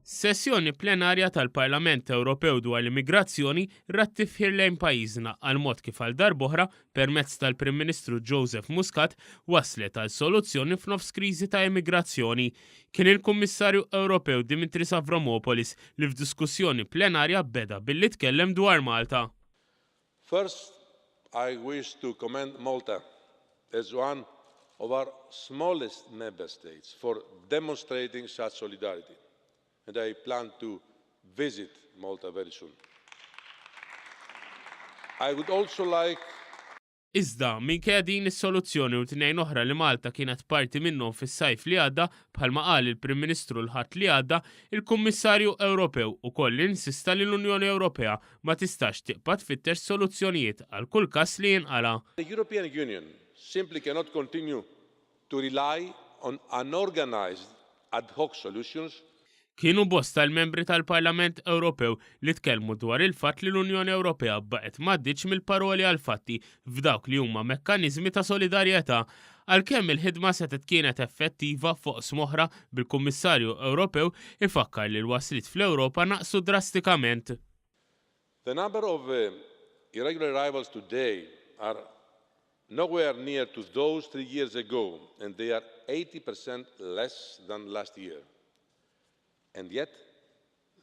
Sessjoni plenarja tal-Parlament Ewropew dwar l-immigrazzjoni rat tifħir lejn pajjiżna għall-mod kif għal darb'oħra, permezz tal-Prim Ministru Joseph Muscat, waslet għal soluzzjoni f'nofs kriżi ta' immigrazzjoni. Kien il-Kummissarju Ewropew Dimitris Avramopoulos li f'diskussjoni plenarja beda billi tkellem dwar Malta. First, I wish to commend Malta as one of our smallest member states for demonstrating such solidarity, and I plan to visit Malta very soon. I would also like Iżda, minkejja din is-soluzzjoni u tnejn oħra li Malta kienet parti minnhom fis-sajf li għadda, bħalma qal il-Prim Ministru l-Ħadd li għadda, il-Kummissarju Ewropew ukoll insista li l-Unjoni Ewropea ma tistax tibqa' tfittex soluzzjonijiet għal kull każ li jinqala'. The European Union simply cannot continue to rely on unorganized ad hoc solutions Kienu bosta l-membri tal-Parlament Ewropew li tkellmu dwar il-fatt li l-Unjoni Ewropea baqgħet m'għaddietx mill-paroli għall-fatti f'dawk li huma mekkaniżmi ta' solidarjetà. Għalkemm il-ħidma setgħet kienet effettiva f'oqsma oħra bil-Kummissarju Ewropew ifakkar li l-wasliet fl-Ewropa naqsu drastikament. The number of irregular arrivals today are nowhere near to those 3 years ago and they are 80% less than last year. And yet,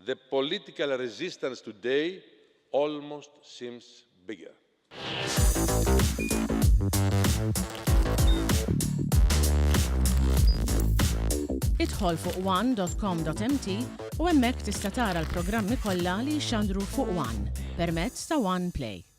the political resistance today almost seems bigger. Idħol fuq one.com.mt u hemmhekk tista' tara l-programmi kollha li jixxandru fuq One permezz ta' One Play.